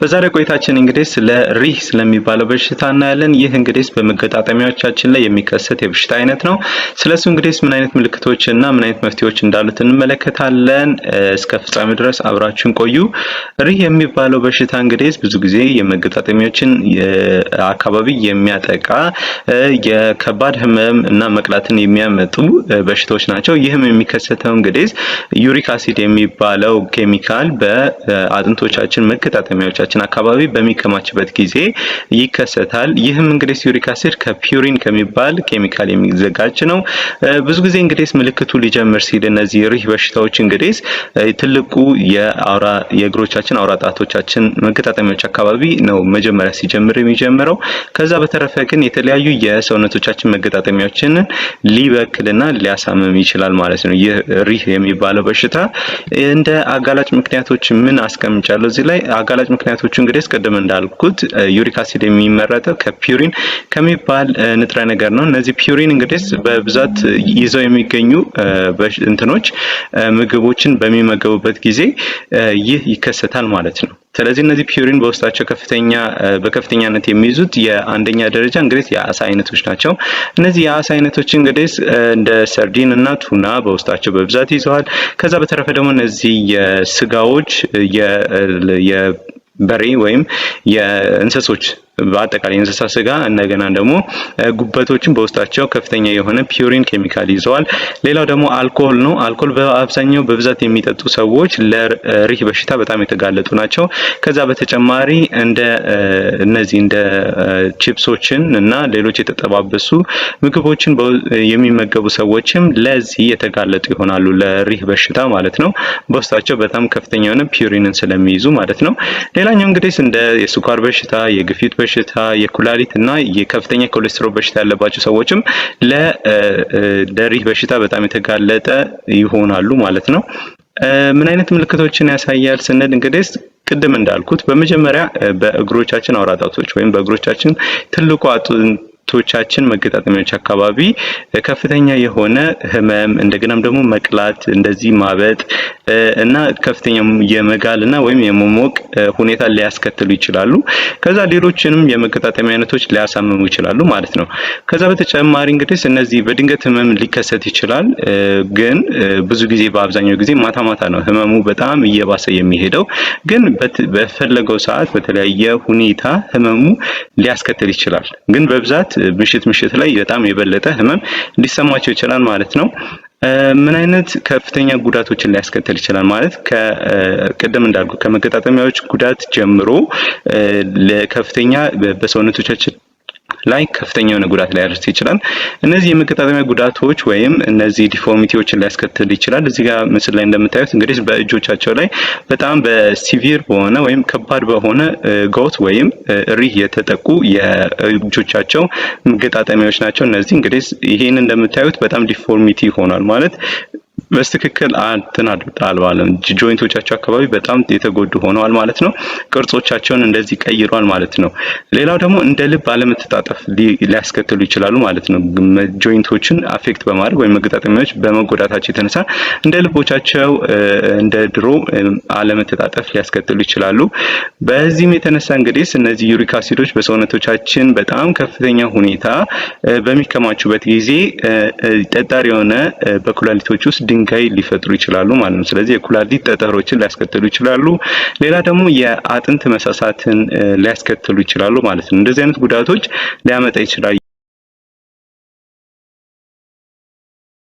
በዛሬ ቆይታችን እንግዲህ ስለ ሪህ ስለሚባለው በሽታ እናያለን። ይህ እንግዲህ በመገጣጠሚያዎቻችን ላይ የሚከሰት የበሽታ አይነት ነው። ስለሱ እንግዲህ ምን አይነት ምልክቶች እና ምን አይነት መፍትሄዎች እንዳሉት እንመለከታለን። እስከ ፍጻሜ ድረስ አብራችሁን ቆዩ። ሪህ የሚባለው በሽታ እንግዲህ ብዙ ጊዜ የመገጣጠሚያዎችን አካባቢ የሚያጠቃ የከባድ ህመም እና መቅላትን የሚያመጡ በሽታዎች ናቸው። ይህም የሚከሰተው እንግዲህ uric acid የሚባለው ኬሚካል በአጥንቶቻችን መገጣጠሚያዎቻችን አካባቢ በሚከማችበት ጊዜ ይከሰታል። ይህም እንግዲህ uric acid ከ purine ከሚባል ኬሚካል የሚዘጋጅ ነው። ብዙ ጊዜ እንግዲህ ምልክቱ ሊጀምር ሲል እነዚህ ሪህ በሽታዎች እንግዲህ ትልቁ የአውራ የእግሮቻችን አውራ ጣቶቻችን መገጣጠሚያዎች አካባቢ ነው መጀመሪያ ሲጀምር የሚጀምረው። ከዛ በተረፈ ግን የተለያዩ የሰውነቶቻችን መገጣጠሚያዎችን ሊበክልና ሊያሳምም ይችላል ማለት ነው። ይህ ሪህ የሚባለው በሽታ እንደ አጋላጭ ምክንያቶች ምን አስቀምጫለሁ እዚህ ላይ። አጋላጭ ምክንያቶቹ እንግዲህ ቅድም እንዳልኩት uric acid የሚመረተው ከ purine ከሚባል ንጥረ ነገር ነው። እነዚህ purine እንግዲህ በብዛት ይዘው የሚገኙ እንትኖች ምግቦችን በሚመገቡበት ጊዜ ይህ ይከሰታል ማለት ነው። ስለዚህ እነዚህ purine በውስጣቸው ከፍተኛ በከፍተኛነት የሚይዙት የአንደኛ ደረጃ እንግዲህ የአሳ አይነቶች ናቸው። እነዚህ የአሳ አይነቶች እንግዲህ እንደ ሰርዲን እና ቱና በውስጣቸው በብዛት ይዘዋል። ከዛ በተረፈ ደግሞ እነዚህ የስጋዎች የበሬ ወይም የእንስሶች በአጠቃላይ የእንስሳ ስጋ እንደገና ደግሞ ጉበቶችን በውስጣቸው ከፍተኛ የሆነ purine ኬሚካል ይዘዋል። ሌላው ደግሞ አልኮል ነው። አልኮል በአብዛኛው በብዛት የሚጠጡ ሰዎች ለሪህ በሽታ በጣም የተጋለጡ ናቸው። ከዛ በተጨማሪ እንደ እነዚህ እንደ ቺፕሶችን እና ሌሎች የተጠባበሱ ምግቦችን የሚመገቡ ሰዎችም ለዚህ የተጋለጡ ይሆናሉ፣ ለሪህ በሽታ ማለት ነው። በውስጣቸው በጣም ከፍተኛ የሆነ purine ን ስለሚይዙ ማለት ነው። ሌላኛው እንግዲህ እንደ የስኳር በሽታ፣ የግፊት በሽታ፣ የኩላሊት እና የከፍተኛ ኮሌስትሮል በሽታ ያለባቸው ሰዎችም ለሪህ በሽታ በጣም የተጋለጠ ይሆናሉ ማለት ነው። ምን አይነት ምልክቶችን ያሳያል ስንል እንግዲህ ቅድም እንዳልኩት በመጀመሪያ በእግሮቻችን አውራ ጣቶች ወይም በእግሮቻችን ትልቁ አጥንቶቻችን መገጣጠሚያዎች አካባቢ ከፍተኛ የሆነ ህመም፣ እንደገናም ደግሞ መቅላት፣ እንደዚህ ማበጥ እና ከፍተኛ የመጋል እና ወይም የመሞቅ ሁኔታ ሊያስከትሉ ይችላሉ። ከዛ ሌሎችንም የመገጣጠሚያ አይነቶች ሊያሳምሙ ይችላሉ ማለት ነው። ከዛ በተጨማሪ እንግዲህ እነዚህ በድንገት ህመም ሊከሰት ይችላል። ግን ብዙ ጊዜ በአብዛኛው ጊዜ ማታ ማታ ነው ህመሙ በጣም እየባሰ የሚሄደው። ግን በፈለገው ሰዓት በተለያየ ሁኔታ ህመሙ ሊያስከትል ይችላል። ግን በብዛት ምሽት ምሽት ላይ በጣም የበለጠ ህመም ሊሰማቸው ይችላል ማለት ነው። ምን አይነት ከፍተኛ ጉዳቶችን ሊያስከትል ይችላል ማለት ከቅድም እንዳልኩ ከመገጣጠሚያዎች ጉዳት ጀምሮ ለከፍተኛ በሰውነቶቻችን ላይ ከፍተኛ የሆነ ጉዳት ሊያደርስ ይችላል። እነዚህ የመገጣጠሚያ ጉዳቶች ወይም እነዚህ deformity ዎችን ሊያስከትል ይችላል። እዚህ ጋር ምስል ላይ እንደምታዩት እንግዲህ በእጆቻቸው ላይ በጣም በ severe በሆነ ወይም ከባድ በሆነ gout ወይም ሪህ የተጠቁ የእጆቻቸው መገጣጠሚያዎች ናቸው። እነዚህ እንግዲህ ይሄን እንደምታዩት በጣም deformity ሆኗል ማለት በትክክል እንትን አልባለም። joint ኦቻቸው አካባቢ በጣም የተጎዱ ሆነዋል ማለት ነው። ቅርጾቻቸውን እንደዚህ ቀይሯል ማለት ነው። ሌላው ደግሞ እንደ ልብ አለመተጣጠፍ ሊያስከትሉ ይችላሉ ማለት ነው። joint ኦችን affect በማድረግ ወይም መገጣጠሚያዎች በመጎዳታቸው የተነሳ እንደ ልቦቻቸው እንደ ድሮ አለመተጣጠፍ ሊያስከትሉ ይችላሉ። በዚህም የተነሳ እንግዲህ እነዚህ uric acid ኦች በሰውነቶቻችን በጣም ከፍተኛ ሁኔታ በሚከማቹበት ጊዜ ጠጣር የሆነ በኩላሊቶች ውስጥ ድንጋይ ሊፈጥሩ ይችላሉ ማለት ነው። ስለዚህ የኩላሊት ጠጠሮችን ሊያስከትሉ ይችላሉ። ሌላ ደግሞ የአጥንት መሳሳትን ሊያስከትሉ ይችላሉ ማለት ነው። እንደዚህ አይነት ጉዳቶች ሊያመጣ ይችላል።